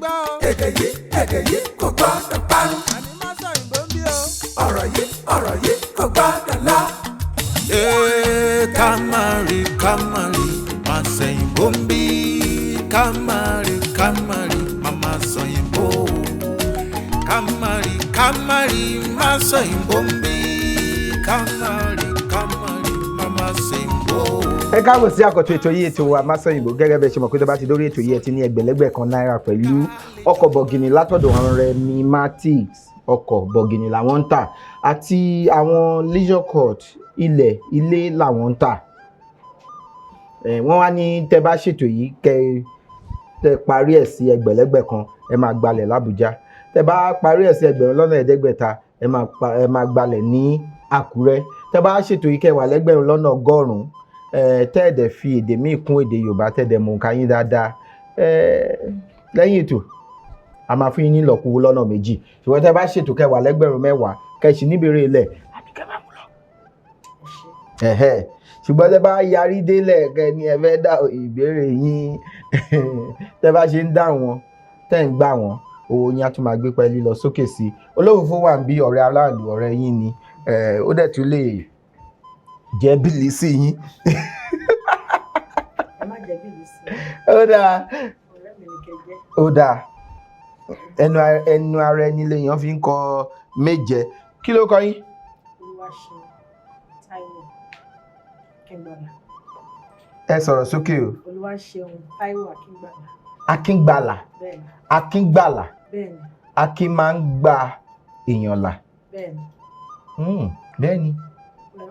gbọ́ o. Èdè yìí kò gbọ́dọ̀ parun. Àní má sọ òyìnbó ń bí o. Ọ̀rọ̀ yìí kò gbọ́dọ̀ lọ. Ee, ká má rí ká má rí má sẹ̀yìnbó ń bí, ká má rí ká má rí má má sọ̀yìnbó, ká má rí ká má rí má sọ̀yìnbó ń bí, ká má rí ká má rí má má sẹ̀yìnbó. Ẹ káàbọ̀ sí àkọ́tún ètò yìí, ètò wa Masọ̀yìnbó. Gẹ́gẹ́ bẹ́ẹ̀ ṣe mọ̀ pé tó bá ti dórí ètò yìí, ẹ ti ní ẹgbẹ̀lẹ́gbẹ̀ kan náírà pẹ̀lú ọkọ̀ bọ̀gìnì látọ̀dọ̀ Rẹ̀mí Matics. Ọkọ̀ bọ̀gìnì làwọn ń tà àti àwọn leisure court, ilẹ̀ ilé làwọn ń tà. Wọ́n wá ní tẹ́ bá ṣètò yìí, kẹ́ tẹ́ parí ẹ̀ sí ẹgbẹ̀lẹ́gbẹ̀ kan, ẹ máa gbalẹ̀ l'Àbújá. Tẹ́ bá parí ẹ̀ sí 75,000, ẹ máa gbalẹ̀ ní Àkúrẹ́. Tẹ́ bá ṣètò yìí, kẹ́ wà lẹ́gbẹ̀rún lọ́nà 100, tẹ́ ẹ̀ dẹ̀ fi èdè míì kún èdè Yorùbá, tẹ́ ẹ̀ dẹ̀ mọ̀ nǹkan yín dáadáa, lẹ́yìn ètò a máa fún yín ní ìlọ́kùwó lọ́nà méjì. Ṣùgbọ́n tẹ́ bá ṣètò kẹ́ wà lẹ́gbẹ̀rún 10,000, kẹ́ sì níbèrè ilẹ̀ àbí kẹ́ máa mú lọ. Ẹ̀hẹ́. Ṣùgbọ́n tẹ́ bá yarí délẹ̀, kẹ́ ní ẹ fẹ́ dá ìbéèrè yín, tẹ́ bá ṣe ń dá wọn, tẹ́ ń gbà wọ́n, owó yín á tún máa gbé pẹ́ẹ́lí lọ sókè sí i. Olófòfó wà ń bí, ọ̀rẹ́ aráàlú, ọ̀rẹ́ yín ni. Ó dẹ̀ tún lè jẹ́ bìlì sí yín. Ẹ má jẹ́ bíbí sí i. Ó dáa. Ọ̀rẹ́ mi ni kẹ́ jẹ́. Ó dáa. Ẹnu ara ẹni lèèyàn fi ń kọ méje. Kí ló kọ yín? Olúwaṣeun Táíwò Akíngbàlà. Ẹ sọ̀rọ̀ sókè o. Olúwaṣeun Táíwò Akíngbàlà. Akíngbàlà. Bẹ́ẹ̀ni. Akíngbàlà. Bẹ́ẹ̀ni. Akin máa ń gba èèyàn là. Bẹ́ẹ̀ni. Bẹ́ẹ̀ni.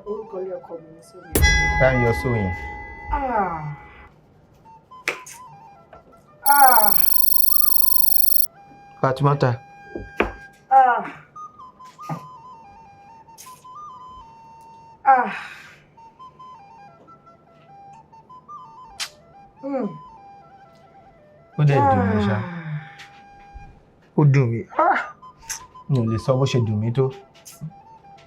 Orúkọ ilé ọkọ mi ní sórí. Bá ń yọ sóyún. Ah. Ah. Fatimata. Ah. Ah. Ó dẹ̀ dùn mí ṣá. Ó dùn mí. Ah! Mi ò lè sọ bó ṣe dùn mí tó.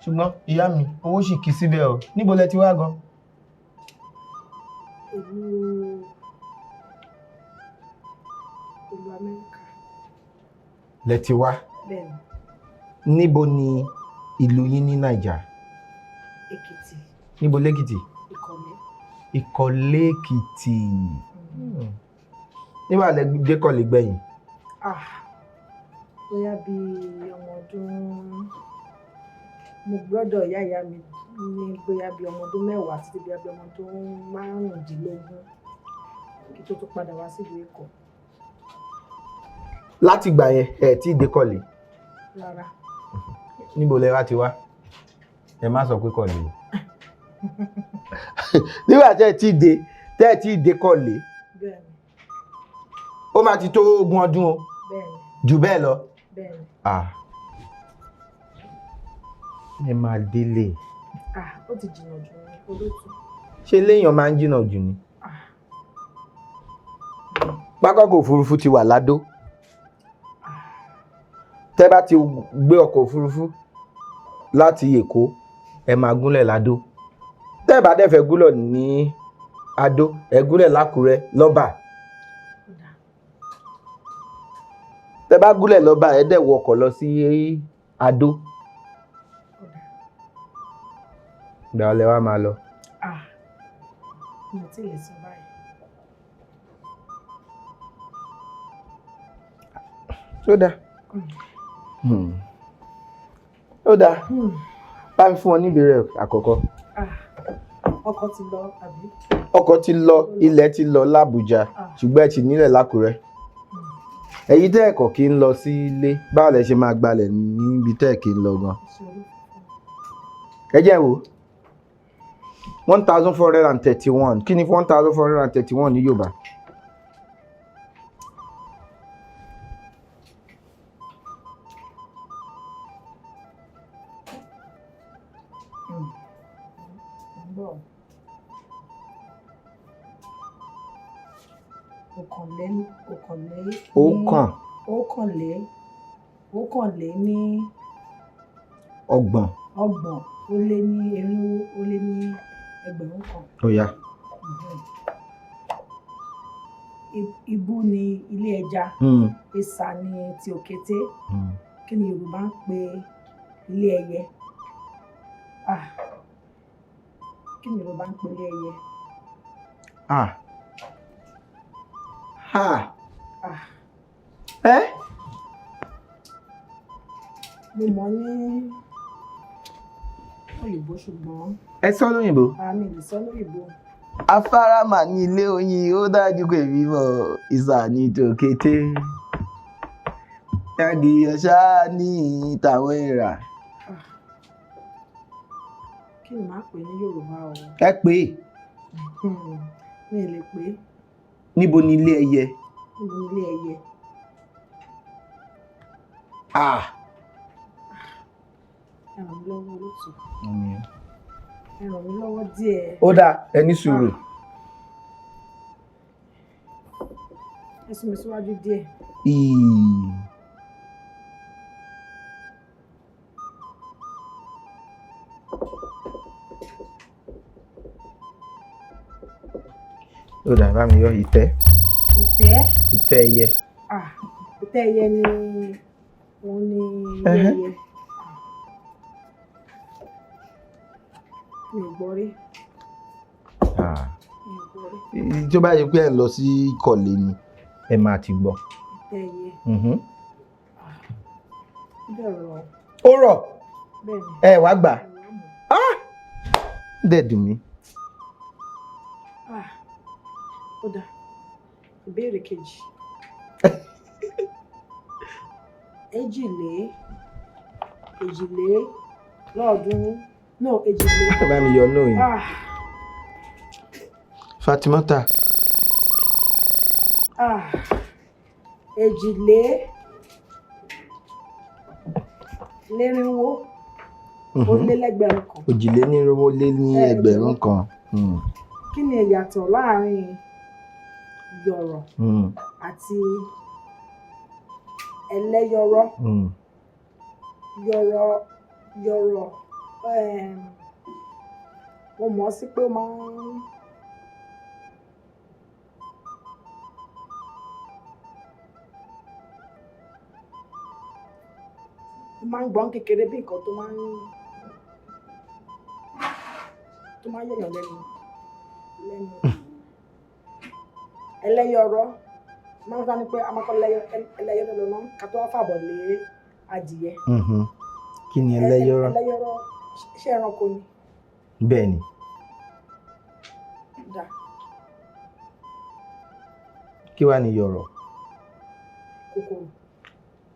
Ṣùgbọ́n ìyá mi, owó sì kí síbẹ̀ o. Níbo lẹ ti wá gan? Ìlú Amẹ́ríkà. Lẹ ti wá. Bẹ́ẹ̀ni. Níbo ni ìlú yín ní Nàìjà? Èkìtì. Níbo lẹ́kìtì? Ìkọ̀lé. Ìkọ̀lé Èkìtì. Nígbà lẹ dé Kọ̀lé gbẹ̀yìn? Ah. Bóyá bí ọmọ ọdún, mo gbọ́dọ̀ ìyá ìyá mi ní bóyá bí ọmọ ọdún 10 títí bóyá bí ọmọ ọdún 15 kí tó tún padà wá sílùú Èkó. Láti ìgbà yẹn, ẹ tí ì dé Kọ̀lé? Rárá. Níbo lẹ wá ti wá? Ẹ má sọ pé Kọ̀lé o. Nígbà tẹ́ ẹ tí ì dé Kọ̀lé. Bẹ́ẹ̀ni. Ó máa ti tó 20 ọdún o. Bẹ́ẹ̀ni. Jù bẹ́ẹ̀ lọ. Bẹ́ẹ̀ni. Ah. Ẹ máa délé. Ah, ó ti jìnnà jù ní olóòtú. Ṣé léèyàn máa ń jìnnà jù ni? Pápákọ̀ òfurufú ti wà l'Ádó. Tẹ́ bá ti gbé ọkọ̀ òfurufú láti Èkó, ẹ máa gúnlẹ̀ l'Ádó. Tẹ́ bá dẹ̀ fẹ́ gúnlẹ̀ ní Adó, ẹ gúnlẹ̀ l'Ákúrẹ́ lọ́bà. Tẹ́ bá gúnlẹ̀ lọ́bà, ẹ dẹ̀ wọ ọkọ̀ lọ sí Adó. Ìgbà wo lẹ wá máa lọ? Ah, mi ò tí ì lè sọ báyìí. Ó dáa. Ó dáa. Bá mi fún wọn ní ìbéèrè àkọ́kọ́. Ah, ọkọ̀ ti lọ àbí? Ọkọ̀ ti lọ, ilẹ̀ ti lọ l'Ábùjá, ṣùgbọ́n ẹ ti nílẹ̀ l'Ákúrẹ́. Ẹ̀yin tẹ́ ẹ̀kọ́ kí ń lọ sí ilé, báwo lẹ ṣe máa gbalẹ̀ níbi tẹ́ ẹ̀ kí ń lọ gan? Ẹ jẹ́ wo 1431. Kí ni 1431 ní Yorùbá? Bọ̀. Ọ̀kànlé ní Ọ̀kan. Ọ̀kànlé ní ọgbọ̀n. Ọgbọ̀n ó lé ní irinwó ó lé ní 1,000. Ó yá. Ibú ni ilé ẹja, ìsà ni ti òkété. Kí ni Yorùbá ń pè ilé ẹyẹ? Ah, kí ni Yorùbá ń pè ilé ẹyẹ? Ah ha. Ah. Ẹ. Mo mọ̀ ní òyìnbó, ṣùgbọ́n Ẹ sọ lóyìnbó. Àmì lè sọ lóyìnbó. Afárá mà ní ilé oyin, ó dájú pé bímọ ìsà ní tòkété, yàgìyàn ṣáá ní tàwọn èèrà. Kí ni màá pè ní Yorùbá o? Ẹ pè é. Mi ì lè pè é. Níbo ni ilé ẹyẹ? Níbo ni ilé ẹyẹ? Ah. Ẹ ràn mí lọ́wọ́, olóòtú, ẹ ràn mí lọ́wọ́ díẹ̀. Ó dáa, ẹ ní sùúrù. Ẹ sún mi síwájú díẹ̀. Ìí. Ó dáa, bá mi yọ ìtẹ́. Ìtẹ́. Ìtẹ́ ẹyẹ. Ah, ìtẹ́ ẹyẹ ni òun ni ilé ẹyẹ. Mi ò gbọ́ rí. Ah. Mi ò gbọ́ rí. Tó bá yẹ pé ẹ lọ sí kọ̀lé ni ẹ máa ti gbọ́. Ìtẹ́ ẹyẹ. Ó dẹ̀ rọ̀. Ó rọ̀. Bẹ́ẹ̀ ni. Ẹ wá gbà. Ah! Dẹ̀ dùn mí. Ah, ó dáa, ìbéèrè kejì. 383 no, èjìlé. Ẹ bá mi yọ náà yẹn. Ah. Fatimata. Ah, 488. 488. Kí ni ìyàtọ̀ láàrin yọ̀rọ̀ àti ẹlẹ́yọ̀rọ̀? Yọ̀rọ̀, yọ̀rọ̀, mo mọ̀ ọ́ sí pé ó máa ń ó máa ń gbọ́n kékeré bí nǹkan tó máa ń yẹ̀yàn lẹ́nu lẹ́nu. Ẹlẹ́yọ̀rọ̀ máa ń sá ní pé a máa kọ́ ẹlẹ́yọ̀rọ̀ lọ́nà ká tó wá fàbọ̀ lé adìyẹ. Kí ni ẹlẹ́yọ̀rọ̀? Ẹlẹ́yọ̀rọ̀, ṣé ẹranko ni? Bẹ́ẹ̀ ni. Dà. Kí wàá ní yọ̀rọ̀? Kòkòrò.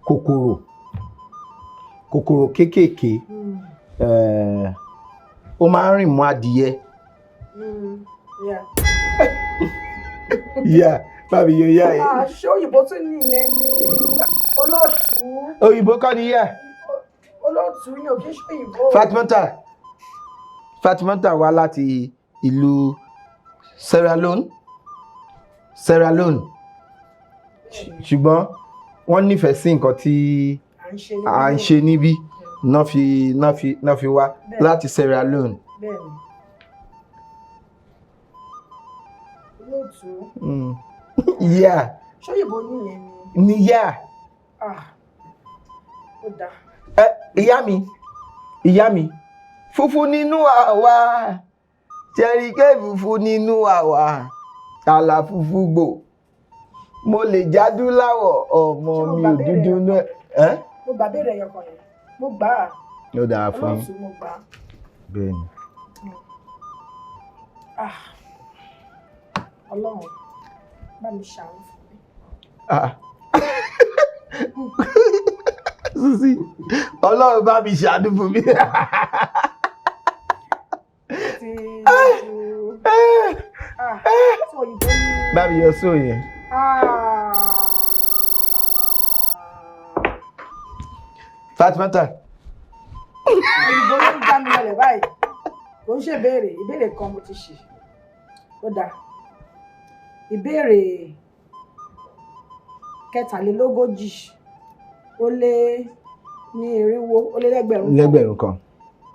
Kòkòrò, kòkòrò kéékèèké. Ó máa ń rìn mọ́ adìyẹ. Yeah. Ìyá bábí yóò yá ẹ. Ah, ṣé òyìnbó tún nìyẹn ni, olóòtú? Òyìnbó kọ́ ni yá. Olóòtú ni ò kí ń ṣe òyìnbó. Fatimata, Fatimata wá láti ìlú Sierra Leone, Sierra Leone, ṣùgbọ́n wọ́n nífẹ̀ẹ́ sí nǹkan tí à ń ṣe à ń ṣe níbí náà fi wá láti Sierra Leone. Bẹ́ẹ̀ni, olóòtú. Yeah. Ṣé òyìnbó nìyẹn ni? Ni yeah. Ah, ó dáa. Ẹ ìyá mi, ìyá mi, funfun nínú àwa ṣẹ̀ríkẹ́, funfun nínú àwa àlà funfun gbò, mo lè jádúláwọ̀ ọmọ. Ṣé mo Mi gbà ò béèrè dúdú náà. Ẹ́. Mo gbà béèrè ẹyọ kan yẹn, mo gbà á. Ó dáa fún yín. Olóòtú, mo gbà á. Bẹ́ẹ̀ ni. Ah, Ọlọ́run bá mi ṣàánú fún mi. Ah. Susi, Ọlọ́run bá mi ṣàánú fún mi. Ti ju ah, sọ òyìnbó ní. Bá mi yọ sóò yẹn. Ah. Fatimata. Òyìnbó ló ń já mi lọlẹ̀ báyìí, kò ń ṣe ìbéèrè. Ìbéèrè kan mo ti ṣì. Ó dáa, ìbéèrè 443. Lẹ́gbẹ̀rún kan.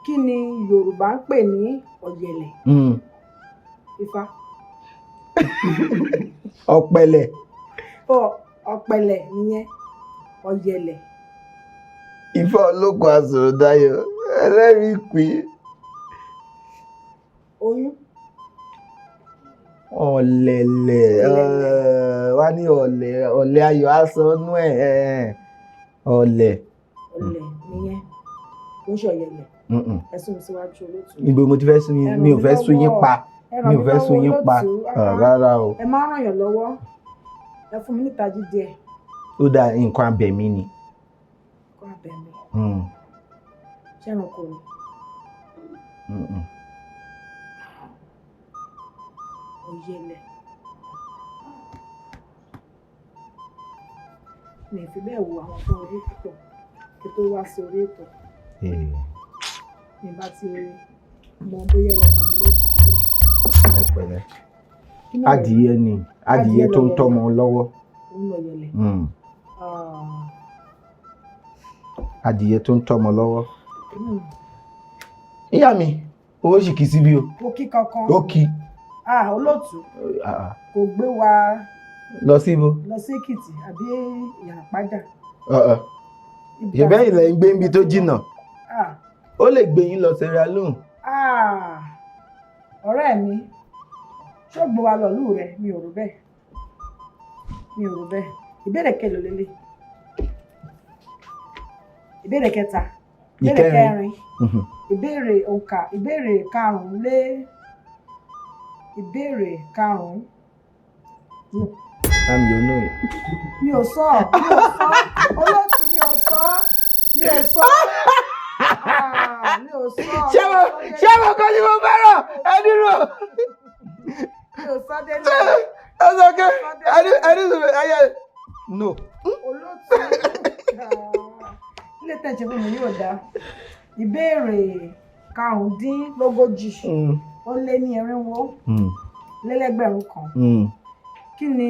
Kí ni Yorùbá ń pè ní ọ̀yẹ̀lẹ̀? Ifá. Ọ̀pẹ̀lẹ̀. Ọ, ọ̀pẹ̀lẹ̀ nìyẹn, ọ̀yẹ̀lẹ̀. Ifá olókun asọ̀rọ̀dayọ̀ ẹlẹ́rìí ìpín. Oyún. Ọ̀lẹ̀lẹ̀. Wá ní ọ̀lẹ̀, ọ̀lẹ̀ ayọ̀ aṣọ inú ẹ̀, ọ̀lẹ̀. Ọ̀lẹ̀ nìyẹn, kò ń ṣe ọ̀yẹ̀lẹ̀. Ẹ sún mi síwájú, olóòtú. Ibo mo ti fẹ́ sún yín? Ẹ ràn Mi ò mí fẹ́ sún yín lọ́wọ́. pa. Ẹ ràn Mi ò mí fẹ́ sún lọ́wọ́, yín pa. olóòtú. Ah, Ah, rárá o. Ẹ máa ń ràn yàn lọ́wọ́, ẹ fún mi nítají díẹ̀. Ó dá nǹkan abẹ̀mí ni. Kó abẹ̀mí? Ṣé ẹranko ni? Mm-mm. Ọ̀yẹ̀lẹ̀, mi ì fi bẹ́ẹ̀ wo àwọn fún orí púpọ̀ kí tó wá sí orí ètò. Mi bá ti mọ bóyá ẹyẹ kan àbí méjì kí tó. Ẹ pẹ̀lẹ́. Kí náà? Adìyẹ ni, adìyẹ tó ń lọ̀yẹ̀lẹ̀. tọ́mọ lọ́wọ́. Ó ń lọ yẹlẹ̀. Ah, Adìyẹ tó ń tọ́mọ lọ́wọ́. Ìyá mi, owó sì kì í síbí o. Kò kí kankan. Ó kì í. Ah, olóòtú. Ah, ah. Kò gbé wa. Lọ síbo? Lọ sí Èkìtì àbí Ìyànà Ìpájà. Uh-uh. Ṣèbẹ́ ilẹ̀ ń gbé níbi tó jìnnà. Ah, Ó lè gbé yín lọ Sierra Leone. Ah, ọ̀rẹ́ mi, ṣó gbé wa lọ ìlú rẹ? Mi ò rò bẹ́ẹ̀, mi ò rò bẹ́ẹ̀. Ìbéèrè kẹlò lélẹ̀? Ìbéèrè kẹta, ìbéèrè Ìkẹrin. kẹrin. Ìbéèrè òǹkà, ìbéèrè karùnún lé, ìbéèrè karùnún. I'm your no. Mi ò sọ, mi ò sọ, olóòtú, mi ò sọ, mi ò sọ. Ah, mi ò sọ. Ṣé mo kọ́ ni mo fẹ́ràn ẹ dúró? Mi ò sọ délé. Ẹ sọ pé ẹni ẹni sọ ẹyẹ no. Olóòtú, ah, ilé tẹ̀sán fún mi yóò dá. Ìbéèrè 35 ó lé ní irinwó lélẹ́gbẹ̀rún kan. Kí ni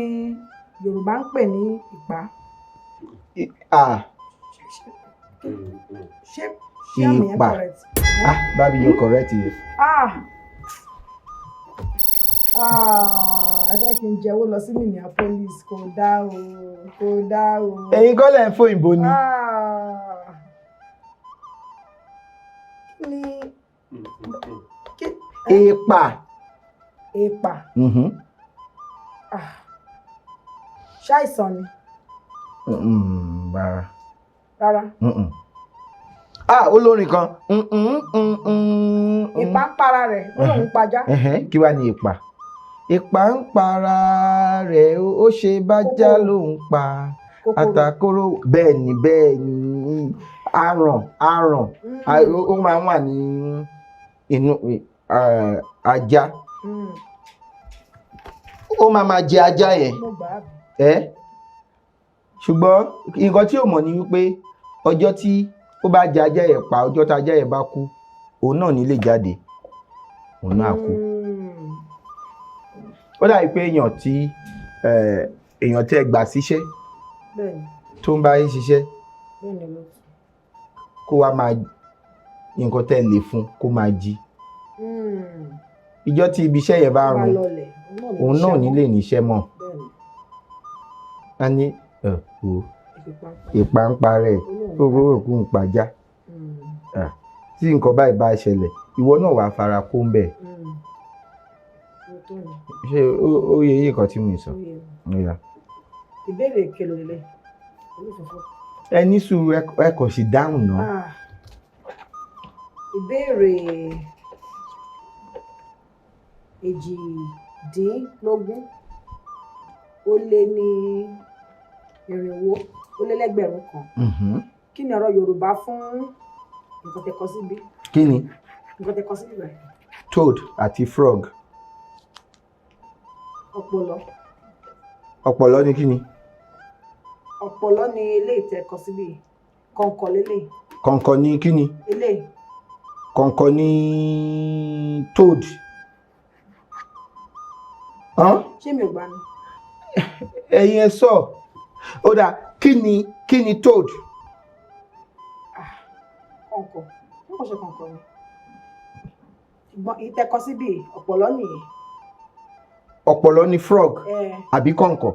Yorùbá ń pè ní ìpá? Ah, Ṣé àmì yẹn Ìpà. correct? Ah, baby, you correct it. Ah, ah, ẹ fẹ́ kí n jẹ́wọ́ lọ sí Minneapolis? Kò dá o, kò dá o. Ẹ̀yin kọ́ lẹ̀ ń fòyìnbó ni. Ah. Kí ni kí Ìpà. Èpà? Ah. Ṣàìsàn ni? Rárá. Rárá. Ah, olórin kan. Mm, mm, mm, mm, mm. Ìpà ń para rẹ̀, ó lóun pajá. Ẹ̀hẹ́n, kí wàá ní ìpà? Ìpà ń para rẹ̀, ó ṣe bájá Kòkòrò. ló ń pa. Kòkòrò. Àtàkóró, bẹ́ẹ̀ ni, bẹ́ẹ̀ ni, aràn, aràn. Ó máa ń wà ní inú ajá. Ó máa máa jẹ ajá yẹn. Mo gbà á. Ẹ ṣùgbọ́n nǹkan tí ò mọ̀ ni wípé ọjọ́ tí ó bá jẹ ajá yẹn pa, ọjọ́ tí ajá yẹn bá kú, òun náà ní lè jáde, òun náà kú. Ó dàbí pé èèyàn tí ẹ gbà síṣẹ́ tó ń bá yín ṣiṣẹ́, Bẹ́ẹ̀ni, olóòtú. kó wá máa nǹkan tẹ́ lè fún kó máa jí. Ìjọ́ tí ibi iṣẹ́ yẹn bá Tó bá run, lọlẹ̀, òun náà ní lè níṣẹ́ mọ́. A ní ẹ wò, ìpà ń parẹ́, ó rò kó ń pajá. Ah, tí nǹkan báyìí bá ṣẹlẹ̀, ìwọ náà wàá fara kó ń bẹ̀. Ṣé ó yẹ yín nǹkan tí mo sọ? Ó yá. Ìbéèrè kelo lélẹ̀, olófòfò? Ẹ ní sùúrù, ẹ kàn sì dáhùn náà. Ah. Ìbéèrè 18 ó lé ní irinwó ó lé lẹ́gbẹ̀rún kan. Kí ni ọ̀rọ̀ Yorùbá fún nǹkan tẹ́ kọ síbí? Kí ni? Nǹkan tẹ́ kọ síbí rẹ̀. Toad àti frog. Ọpọlọ. Ọpọlọ ní kí ni? Ọpọlọ ni eléyìí tẹ́ kọ síbí, kọ̀ǹkọ̀ lélẹ̀. Kọ̀ǹkọ̀ ní kí ni? Eléyìí. Kọ̀ǹkọ̀ ní toad. Hàn? Ṣé mi ò gbà ni? Ẹ̀yin ẹ sọ. Ó dáa, kí ni toad? Kọ̀ǹkọ̀, ṣé kò ṣe kọ̀ǹkọ̀ ni? Ṣùgbọ́n èyí tẹ́ kọ síbí, ọpọlọ nìyẹn. Ọ̀pọ̀lọ́ ni frog Ẹ àbí kọ̀ǹkọ̀?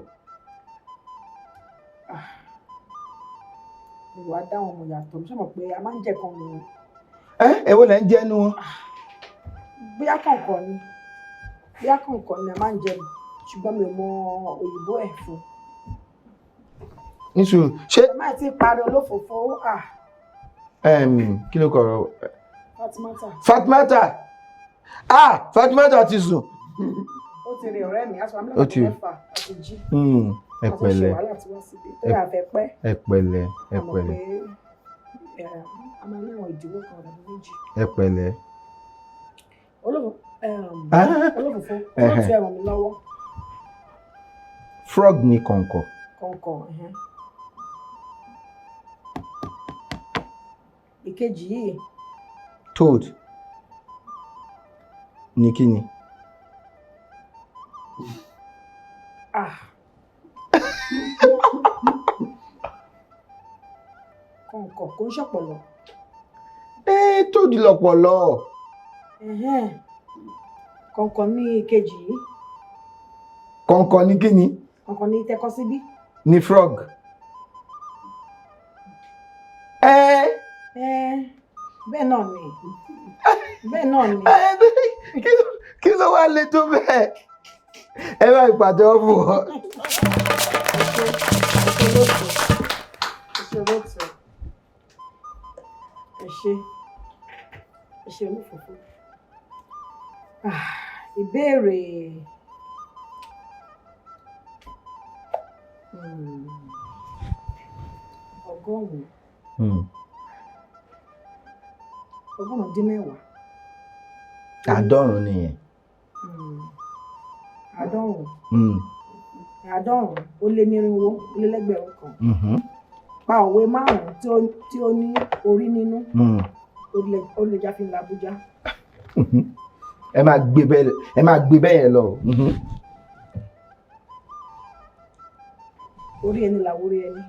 Ìwà dá wọn mọ̀ yàtọ̀. Mo ṣàmọ̀ pé a máa ń jẹ kan nù. Ẹ èwo lẹ ń jẹ́ nu wọn? Bóyá kọ̀ǹkọ̀ ni, bóyá kọ̀ǹkọ̀ ni a máa ń jẹ, ṣùgbọ́n mi ò mọ òyìnbó ẹ̀ fún. Nísùúrù, ṣé Ẹ má ti parí olófòófó, ah. Kí ló kọ? Fatimata. Fatimata, ah, Fatimata ti sùn. Ó ti rí ọ̀rẹ́ mi, aṣọ àmì Ó ti rí. 8:30 àti jí. Ẹ A ti ṣe pẹ̀lẹ́. wàhálà tí wọ́n síbi tó yà fẹ́ pẹ́. Ẹ pẹ̀lẹ́, ẹ A mọ̀ pẹ̀lẹ́. pé a máa ní àwọn ìdíwọ́ kan tàbí méjì. Ẹ pẹ̀lẹ́. Ah. Olófòófó, olóòtú, ẹ ràn mí lọ́wọ́. Frog ni kọ̀ǹkọ̀. Kọ̀ǹkọ̀, ẹ̀hẹ́n. Ìkejì yìí? Toad ní kí ni? Ah, kọ̀ǹkọ̀ kò ń ṣọ̀pọ̀lọ̀. Ẹ toad lọ̀pọ̀lọ́. Ẹ̀hẹ́n. Kọ̀ǹkọ̀ ní ìkejì yìí. Kọ̀ǹkọ̀ ní kí ni? Kọ̀ǹkọ̀ ní tẹkọ síbí. Ní frog. Ẹ Ẹ bẹ́ẹ̀ náà ni, bẹ́ẹ̀ náà ni. Ẹ kí ló wá le tó bẹ́ẹ̀? Ẹ bá ìpàtẹ́wọ́ fún ọ. Ẹ ṣé olóòtú, ẹ ṣé olóòtú, ẹ ṣé, ẹ ṣé olófòfó. Ah, ìbéèrè 100, 90. 90 nìyẹn. 90, 490. Pa òwe márùn-ún tí ó ní orí nínú. Ó lè já fi ń la Abuja. Ẹ máa gbé bẹ́ẹ̀, ẹ máa gbé bẹ́ẹ̀ yẹn lọ. Orí ẹni làwórí ẹni.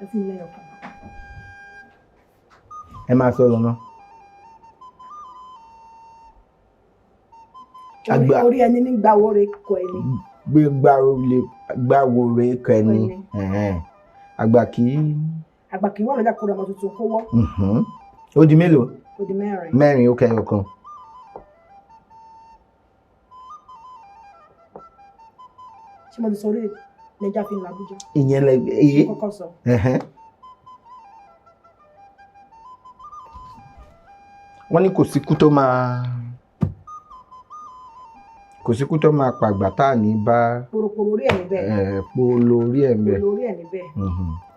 Ẹ fún mi lẹ́yọ̀ kan. Ẹ máa sọ lọ náà. Orí ẹni ní gbàwóre kọ ẹni. Gbé gbáwòrè kẹni. Ẹni. Ẹ̀hẹ́n. Àgbà kì í. Àgbà kì í wà lọ́jà kó ọmọ tuntun kó wọ́. Ó di mélòó? Ó di mẹ́rin. Mẹ́rin, ó kẹyọ kan. Ṣé mo ti sọ orí lẹ́jà fi ń la Abuja? Ìyẹn lẹ èyí. Mo kọ́kọ́ sọ. Ẹ̀hẹ́n. Wọ́n ní kò síkú tó máa pàgbà tá à ní bá Poroporo orí ẹ̀ níbẹ̀. Ẹ̀ polo orí ẹ̀ ń bẹ̀. Polo orí ẹ̀ níbẹ̀.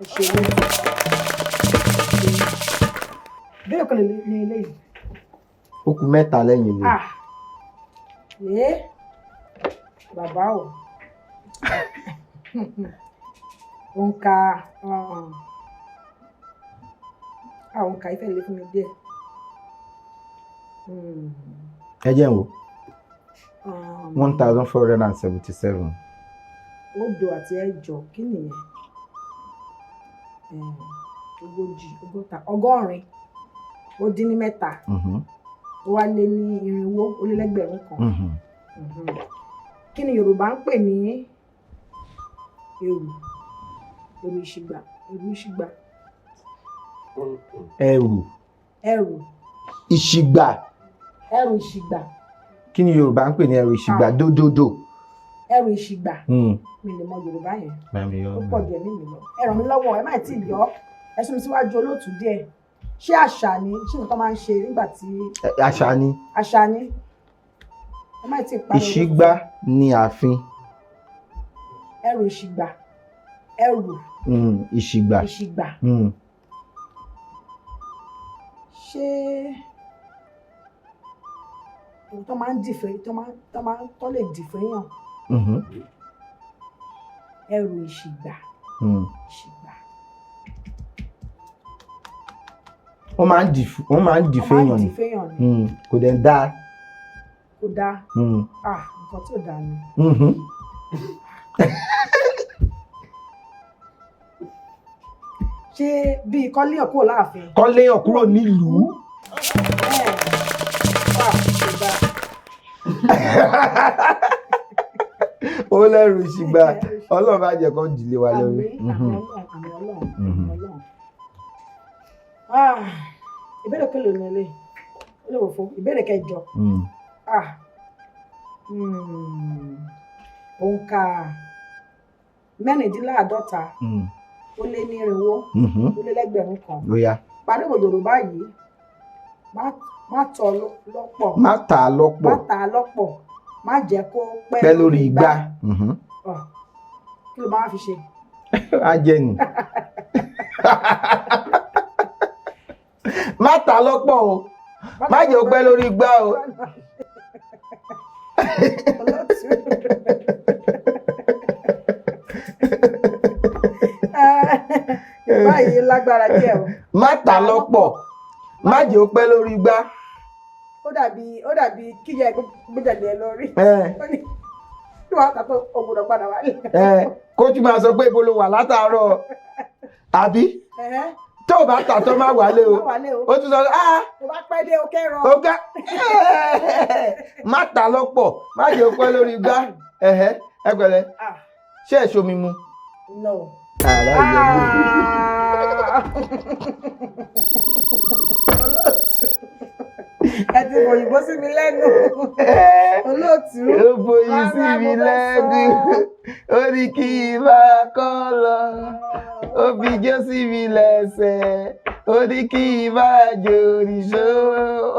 Ẹ ṣe olóòtú. Ìbéèrè kan lè ní eléyìí. Ó kù mẹ́ta lẹ́yìn ilé. Ah, ẹ bàbá o, òǹkà, àwọn òǹkà ìfẹ́ lè fún mi díẹ̀. Ẹ jẹ́ n wò. 1477. Òdo àti ẹ̀jọ, kí nìyẹn? 40, 60, 83, ó wá lé ní 1,400. Kí ni Yorùbá ń pè ní èrù? Èrù ìṣìgbà, èrù ìṣìgbà. Ẹrù. Ẹrù. Ìṣìgbà. Ẹrù ìṣìgbà. Kí ni Yorùbá ń pè ní ẹrù ìṣìgbà? Ah. Dódódò. Ẹrù ìṣìgbà. Mi lè mọ Yorùbá yẹn. Bá mi yọ. Ó pọ̀ ju ẹ̀mí mi lọ. Ẹ ràn mí lọ́wọ́, ẹ má tí ì yọ. Ẹ sún mi síwájú olóòtú díẹ̀. Ṣé àṣà ni? Ṣé nǹkan tó máa ń ṣe nígbà tí Àṣà ni. Àṣà ni. Ẹ má tí ì parí. Ìṣígbá ní ààfin. Ẹrù ìṣìgbà, ẹrù Ìṣìgbà. Ìṣìgbà. Ṣé ohun tó máa ń dìfẹ́, tó lè dìfẹ́ yàn? Ẹrù ìṣìgbà. Ìṣìgbà. Wọ́n máa ń dìfẹ́ Wọ́n máa ń yàn ni. dìfẹ́ yàn ni. Kò dẹ̀ dáa. Kò dáa. Ah, nǹkan tí ò dáa ni. Ṣé bíi kọ́líyàn kúrò láàfin? Kọ́ léèyàn kúrò nílùú. Ẹ̀, wà, ṣùgbọ́n Ó lẹ́rù ṣìgbà, Ọlọ́run bá jẹ́ kó jìlé wa lórí. Àmín, àmín Ọlọ́run, àmín Ọlọ́run, àmín Ọlọ́run. Ah, ìbéèrè kélòó ni eléyìí? Ó lè wò fún ìbéèrè kẹjọ. Ah, òǹkà 46 ó lé nírinwó ó lé lẹ́gbẹ̀rún kan. Ó yá. Pariwo Yorùbá yìí: má tọ̀ lọ́pọ̀. Má tà á Má lọ́pọ̀. tà á lọ́pọ̀, má jẹ́ kó pẹ́ Pẹ́ lórí igbá. Ah, kí ló máa fi ṣe? Á jẹ́ ni. Má tà á lọ́pọ̀ o, má jẹ́ ó pẹ́ lórí igbá o. Olóòtú. Ah, Yorùbá yìí lágbára díẹ̀ o. Má tà á lọ́pọ̀, má jẹ́ ó pẹ́ lórí igbá. Ó dàbí kíyà gbéjáde ẹ lórí. Ẹ Ó ní tí wàá tà tó o gbọ́dọ̀ padà wálé. Ẹ kó tún máa sọ pé ibo ló wà látàárọ̀, àbí tó o bá tà tó má wálé o. Má wálé o. Ó tún sọ, ah, Tó bá pẹ́ dé, o kẹ́rọ. ó ká má tà á lọ́pọ̀, má jẹ́ ó pẹ́ lórí igbá. Ẹ̀hẹ́, ẹ pẹ̀lẹ́. Ah, Ṣé ẹ̀ ṣomi mu? no. Àrà ìyẹn. Ah. Ẹ ti fòyìnbó sí mi lẹ́nu. Olóòtú. Ó foyín sí Rárá, mi mo fẹ́ lẹ́nu. sọ. Ó ní kí n máa kọ́ lọ, ó fi jó sí mi lẹ́sẹ̀, ó ní kí n máa jó nìṣó,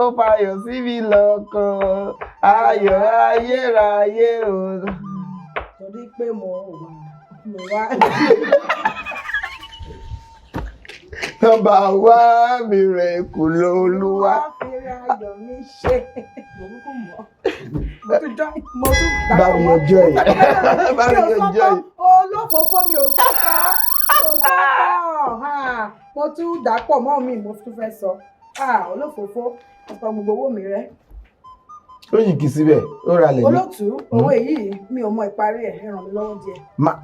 ó fayọ̀ sí mi lọ́kàn, ayọ̀ ayérayé o. Torí pé mo wà mo wá. Nọ́mbà wá mi rẹ̀ kù lóluwà. Wá fi ayọ̀ mi ṣe. Mo kúkú mọ̀. Mo tún jọ́, mo tún gbà Bá mi ọjọ́ yìí. Bá mi ọjọ́ yìí. Olófòófó, mi ò sọ́kọ́. Mi ò sọ́kọ́. Mo tún dàpọ̀ mọ́ mi, mo tún fẹ́ sọ. Ah, olófòófó, mo pa gbogbo owó mi rẹ́. Ó yìí kì í síbẹ̀, ó ra lẹ̀ ní. Olóòtú, owó èyí mi ò mọ ìparí ẹ̀, ẹ ràn mí lọ́wọ́ díẹ̀.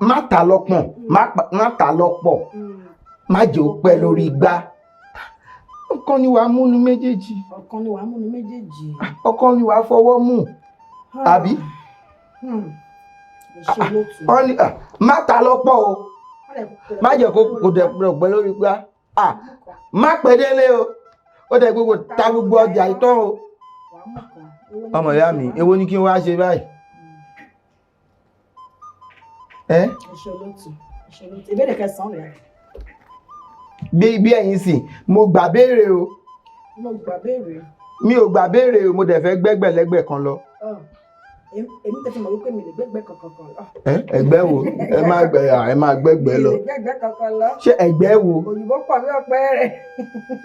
Má ta lọ́pọ̀, má ta lọ́pọ̀, má jẹ́ ó pẹ́ lórí igbá. Ọ̀kan ni wàá múnu méjèèjì. Ọ̀kan ni wàá múnu méjèèjì. Ọ̀kan ni wàá fọwọ́ mú, àbí? Ẹ ṣé, olóòtú. Wọ́n ní, ah, má ta lọ́pọ̀ o, má jẹ́ kó kò dẹ̀ pẹ́ lórí igbá. Ah, má pẹ́ délé o, ó dẹ̀ gbogbo ta gbogbo ọjà ìtọ́ o. Wàá mú kan. Èwo ni Ọmọ kí n ìyá ṣe mi, wá? èwo ni kí n wá ṣe báyìí? Ẹ́ Ẹ ṣé, olóòtú. Ẹ ṣé, olóòtú. Ìbéèrè kẹsàn-án rẹ̀. Bí ẹ̀yin sì, mo gbà béèrè o. Mo gbà béèrè. Mi ò gbà béèrè o, mo dẹ̀ fẹ́ gbẹ́gbẹ̀lẹ́gbẹ̀ kan lọ. Ah, èmi tẹ̀sí mọ̀ wípé mi lè gbẹ́gbẹ́ kankan kan lọ. Ẹ ẹgbẹ́ wo? Ẹ má gbẹ, ẹ má gbẹ́gbẹ́ Mi lọ. lè gbẹ́gbẹ́ kankan lọ. Ṣé ẹgbẹ́ wo? Òyìnbó pọ̀ mí ọ̀pẹ́ rẹ̀.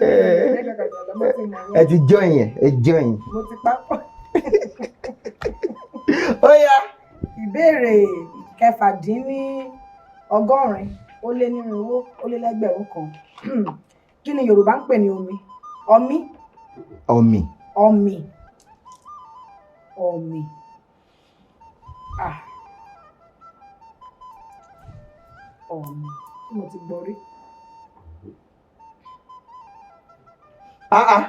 Ẹ Mi lè gbẹ́gbẹ́ kankan lọ, mo ti mọ̀ ẹ yẹn. ti join yẹn, ẹ join. Mo ti pápọ̀. Ó yá. Ìbéèrè 196 ó lé nírinwó ó lé lẹ́gbẹ̀rún kan. Kí ni Yorùbá ń pè ní omi? Ọmí, Ọ̀mì. ọ̀mì, ọ̀mì. Ah. Ọ̀mì. Tí mo ti gbọ́ rí. Ah ah.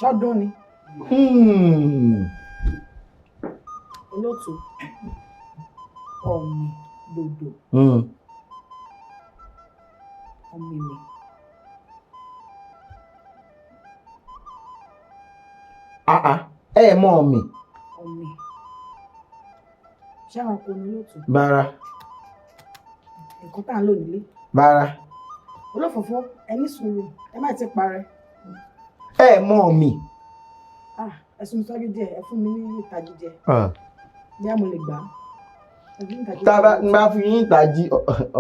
Ṣọ́dún ni. Olóòtú. Ọ̀mì dòdò. Ọ̀mì mi. Ah ah. Ẹ mọ ọ̀mì. Ọ̀mì. Ṣé ẹranko ni, olóòtú? Bára. Nǹkan tá à ń lò nílé. Bára. Olófòfó, ẹ ní sùúrù, ẹ má ti parẹ́. Ẹ mọ ọ̀mì. Ah, ẹ sún mi sọ́jú díẹ̀, ẹ fún mi ní ìtají díẹ̀. Ah. Bí a mo lè gbà á. Ẹ fún mi ní ìtají Tá a bá díẹ̀. ń bá fi yín ìtají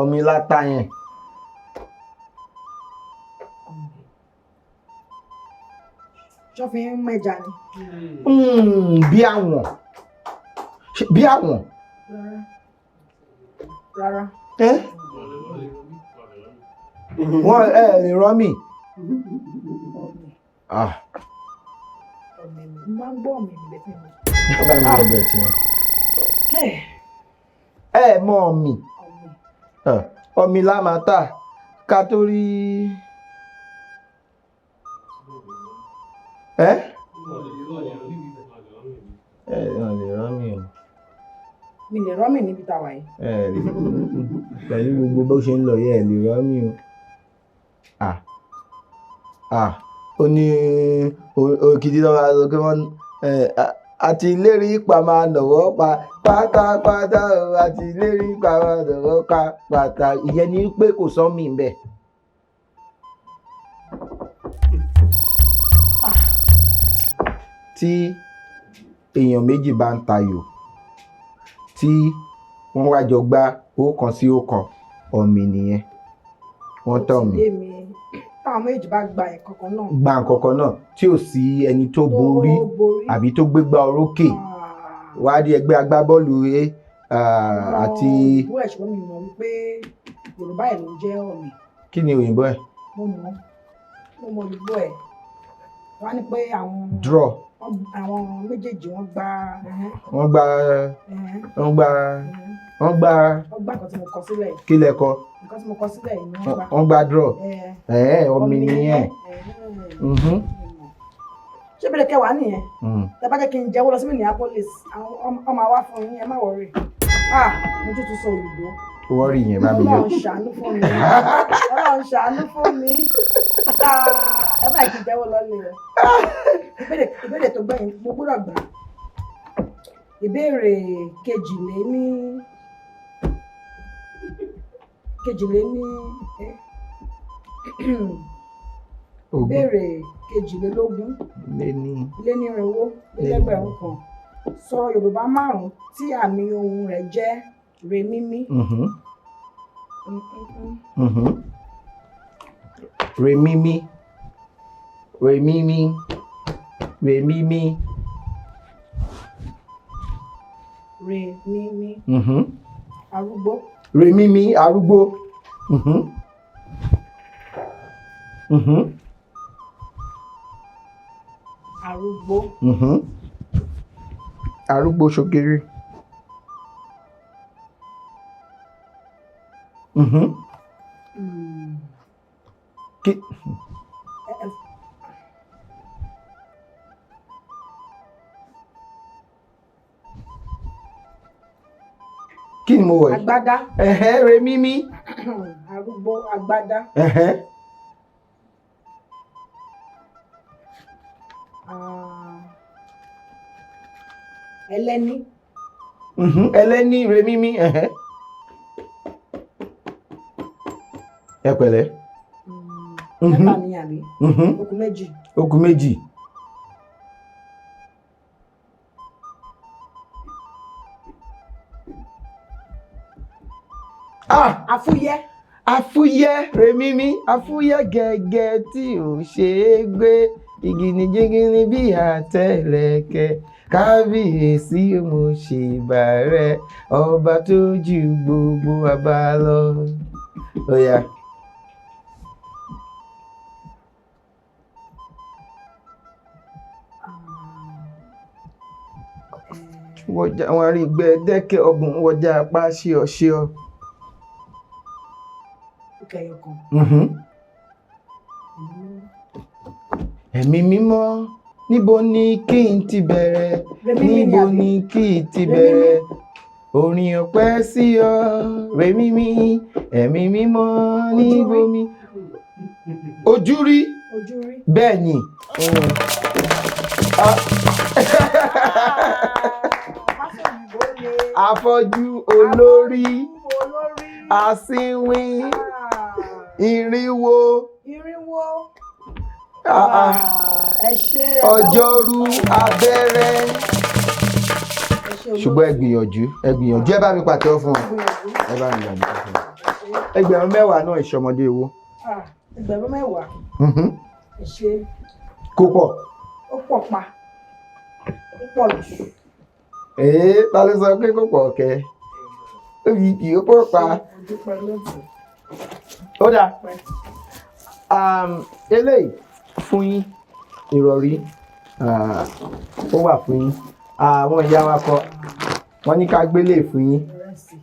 ọ̀mì láta yẹn. Ọ̀mì. Ṣọ́ fi ń mẹ́ja ni? Bí àwọn. Bí àwọn. Rárá. Rárá. Ẹ́ wọ́n ẹ lè rọ́ mi. Ọ̀mì. Ah. Ọ̀mì mi. Mo máa ń gbọ́ ọ̀mì mi bẹ́ẹ̀ mi. Ó bá mi lọ bẹ̀ tiwọn. Ẹ̀ Ẹ mọ ọ̀mì. Ọ̀mì. Ah, ọ̀mì la máa tà. Ká tó rí ẹ ẹ ẹ lè rán mi o. Mi lè rọ́mì níbi tá a wà yìí. Ẹ lè, pẹ̀lú gbogbo bó ṣe ń lọ yẹ, ẹ lè rán mi o. Ah ah, ó ní òkìtì tó máa sọ pé wọ́n àti ìlérí pa máa nọ̀wọ́ pa pátápátá o, àti ìlérí pa máa nọ̀wọ́ pa pátá. Ìyẹn ni pé kò sọ mí bẹ́ẹ̀. Tí èèyàn méjì bá ń tayò, tí wọ́n wá jọ gbá ọ̀kan sí ọ̀kan, ọ̀mì nìyẹn, wọ́n tọ̀ mí. Yé mi, táwọn méjì bá gba ẹ̀kọ́ kan náà. Gba nǹkan kan náà tí ò sí ẹni tó borí borí. Àbí tó gbégbá orókè. Ah. Wá rí ẹgbẹ́ agbábọ́ọ̀lù àti Òyìnbó ẹ̀, ṣùgbọ́n mi mọ̀ wípé Yorùbá ẹ̀ ló ń jẹ́ ọ̀mì. Kí ni òyìnbó ẹ̀? Mo mọ̀ òyìnbó ẹ̀. Wọ́n á ní pé àwọn Draw. Àwọn méjèèjì wọ́n gba ẹ̀hẹ́n, Wọ́n gba ẹ̀hẹ́n, wọ́n gba ẹ̀hẹ́n. Wọ́n gba Wọ́n gbá nǹkan tí mo kọ sílẹ̀ yìí. Kí lẹ kọ? Nǹkan tí mo kọ sílẹ̀ yìí ni wọ́n gbá. Wọ́n gba draw. Ẹ̀, Ẹ̀ẹ́, ọ̀mì nìyẹn. Ẹ̀hẹ́n. Ṣé ìbéèrè kẹwàá nìyẹn? Mm. Tẹ bá jẹ́ kí n jẹ́wọ́ lọ sí Minneapolis, àwọn ọmọ àwa fún yín, ẹ má worry. Ah, mo tún tún sọ òyìnbó. Wọ́ọ̀rì yẹn bá mi yọ. Ọlọ́run ṣàánú fún mi, Ọlọ́run ṣàánú fún mi. Ah, ẹ bá kí n jẹ́wọ́ lọ́lé o. Ìbéèrè tó gbẹ̀yìn, mo gbọ́dọ̀ gbà. Ìbéèrè kejìléní 20. Ìbéèrè 22 Lé ní lé ní irinwó lé lẹ́gbẹ̀rún kan. Sọ Yorùbá márùn-ún tí àmì ohùn rẹ̀ jẹ́ remímí. Remimi, remimi, remimi. Remímí. Arúgbó. Remimi, arúgbó. Mhm. Arúgbó. Arúgbó ṣokiri. Mhm. Kí Kí ni mo wọ̀ yìí? Agbádá. Ẹ̀hẹ́, remimi. Arúgbó, agbádá. Ẹ̀hẹ́. Ah, ẹlẹ́ní. Ẹlẹ́ní, remimi. Ẹ̀hẹ́. Ẹ pẹ̀lẹ́. Mẹ́ta ni àbí? Mhm. Ó kù méjì. Ó kù méjì. Ah! Afúyẹ́. Afúyẹ́, remimi, afúyẹ́ gẹ́gẹ́ tí ò ṣe é gbé, ìgìnìjìgìnì bí àtẹlẹkẹ. Kábíyèsí, mo ṣèbà rẹ, ọba tó ju gbogbo àbá lọ. Ó yá. Wọjà wọn rí gbẹdẹkẹ ọgbọ̀n wọjà apá ṣíọ ṣíọ. Ó kẹyọ kan. Ẹ̀mí mímọ́, níbo ni kí n ti bẹ̀rẹ̀? Rẹ̀mí mi ni Níbo àbí? ni kí n ti Rẹ̀mí mi. bẹ̀rẹ̀ orin ọpẹ́ sí ọ? Rẹ̀mí mi, ẹ̀mí mímọ́, níbo mi ojú rí. Ojú rí. Bẹ́ẹ̀ ni. Ah. Fásòyìnbó le. Afọ́jú olórí. Olórí. Asínwín. Ah, 400. 400. Ah, ah. Ah, ẹ ṣé. Ọjọ́rú, abẹ́rẹ́. Ẹ ṣé olóòtú. Ṣùgbọ́n ẹ gbìyànjú, ẹ gbìyànjú. Ẹ bá mi pàtẹ́wọ́ fún wọn. Gbìyànjú. Ẹ bá mi pàtẹ́wọ́ fún wọn. 10,000 náà ìṣọmọdé owó. Ah, 10,000. Ẹ ṣé. Kó pọ̀. Ó pọ̀ pa, ó pọ̀ jù. Ee, ta ló sọ pé kò pọ̀ kẹ́? Ó fi kì í pọ̀ pa. Mo dúpẹ́ lóòtú. Ó dáa. Eléyìí fún yín, ìrọ̀rí, ah, ó wà fún yín. Àwọn ìyá wa kọ wọ́n ní ká gbélé fún yín Ìrẹsì.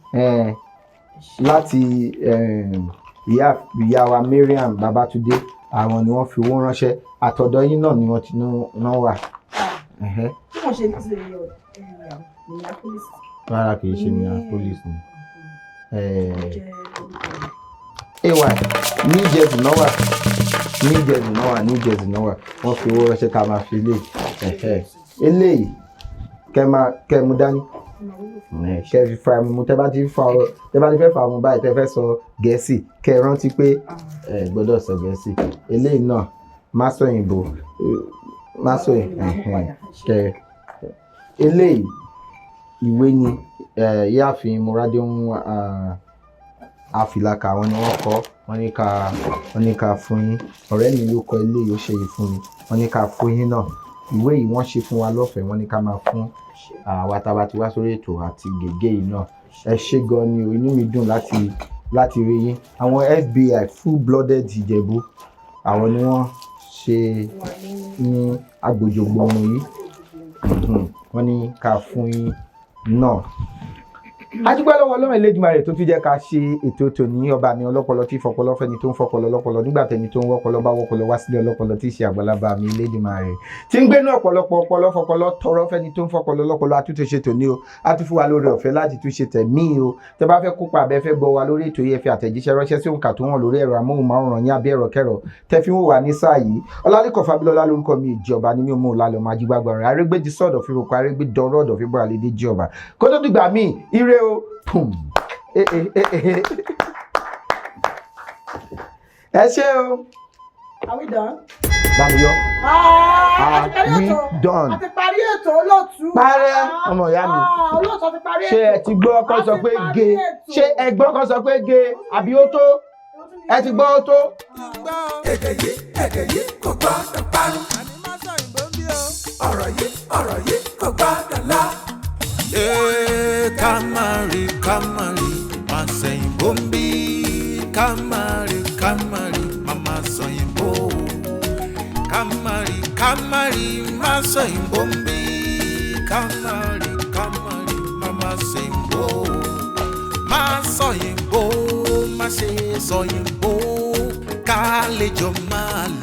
láti Ìyá wa Mariam Babatunde, àwọn ni wọ́n fi owó ránṣẹ́. Àtọ̀dọ̀ yín náà ni wọ́n ti ná wà. Ẹ̀hẹ́. Tí wọ́n ṣe ti Minneapolis? Rárá, kì í ṣe Minneapolis ni. Jẹ́ orúkọ rẹ̀. Ay, New Jersey náà wà, New Jersey náà wà, New Jersey náà wà. Wọ́n fi owó ránṣẹ́ ká máa fi lé. Ẹ̀hẹ́. Eléyìí, kẹ́ máa kẹ́ mú dání. Ó máa wúlò fún Kẹ́ fi fa mu. Tẹ́ bá ti fa ọ, tẹ́ bá ti fẹ́ fa mu báyìí, tẹ́ fẹ́ sọ Gẹ̀ẹ́sì, kẹ́ rántí pé ẹ gbọ́dọ̀ sọ Gẹ̀ẹ́sì. Eléyìí náà, má sọ òyìnbó, má sọ. Ẹ̀hẹ́n, kẹ́ eléyìí, ìwé ni. Ìyáàfin Moradéhùn Àfìlàkà, àwọn ni wọ́n kọ. Wọ́n ní ká fún yín. Ọ̀rẹ́ mi ló kọ eléyìí, ó ṣe yìí fún mi. Wọ́n ní ká fún yín náà. Ìwé yìí, wọ́n ṣe fún wa lọ́fẹ̀ẹ́. Wọ́n ní ká máa fún àwa tá a bá ti wá sórí ètò àti gègé yìí náà. Ẹ ṣé gan ni o. Inú mi dùn láti rí yín. Àwọn FBI, full blooded Ìjẹ̀bú, àwọn ni wọ́n ṣe wa ní ní agbòjògbòmù yìí. Wọ́n ní ká fún yín náà. A dúpẹ́ lọ́wọ́ Ọlọ́run Elédùmarè tó tún jẹ́ ká ṣe ètò tòní. Ọba mi ọlọ́pọlọ tí fọpọlọ fẹ́ni tó ń fọpọlọ lọ́pọlọ nígbà tẹni tó ń wọ́pọlọ bá wọ́pọlọ wá sílé ọlọ́pọlọ tí í ṣe àgbàlagbà mi Elédùmarè tí ń gbénú ọ̀pọ̀lọpọ̀ ọpọlọ fọpọlọ tọrọ fẹ́ni tó ń fọpọlọ lọ́pọlọ. Àtúntò ṣe tòní o, a tún fún wa lórí ọ̀fẹ́ láti tún ṣe tẹ̀mí o. Tẹ bá fẹ́ kópa àbẹ́ fẹ́ gbọ́ wa lórí ètò yìí, ẹ fi àtẹ̀jíṣẹ́ ránṣẹ́ sí òǹkà tó hàn lórí ẹ̀rọ amóhùnmáwòrán yín àbí ẹ̀rọ kẹrọ tẹ fi ń wò wá ní sáà yìí. Ọlálẹ́kọ̀ Fábílọ́lá lórúkọ mi. Ìjọba ni mí ò mú un lálẹ́ ọmọ ajígbàgbà rẹ̀ arégbèjì sọ̀dọ̀ fi roko arégbè dọ̀rọ̀ ọ̀dọ̀ fi bọ́ àlédè jí ọba kó tó dìgbà míì. Ire o. Pum. Eh, eh, eh, eh. Ẹ ṣé o. Are we done? Bámi yọ. Ah, a ti parí Are we ètò. done? A ti parí ètò, olóòtú. Parẹ́, Ah, ọmọ ìyá mi. ah, olóòtú, a ti parí Ṣé ètò. ẹ ti gbọ́ kó A sọ ti pé parí ge? ètò. Ṣé ẹ gbọ́ kó sọ pé ge àbí ó tó? Ẹ ti gbọ́ ó tó. Èdè yìí kò gbọ́dọ̀ parun. Ọ̀rọ̀ yìí kò gbọ́dọ̀ lọ. Ee, ká má rí, ká má rí, má sẹ̀yìnbó ń bí. Ká má rí, ká má rí, má má sọ̀yìnbó. Ká má rí, ká má rí, má sọ̀yìnbó ń bí. Ká má rí, ká má rí, má má sẹ̀yìnbó. Má sọ̀yìnbó, má ṣe sọ̀yìnbó, ká lè jọ máa lò.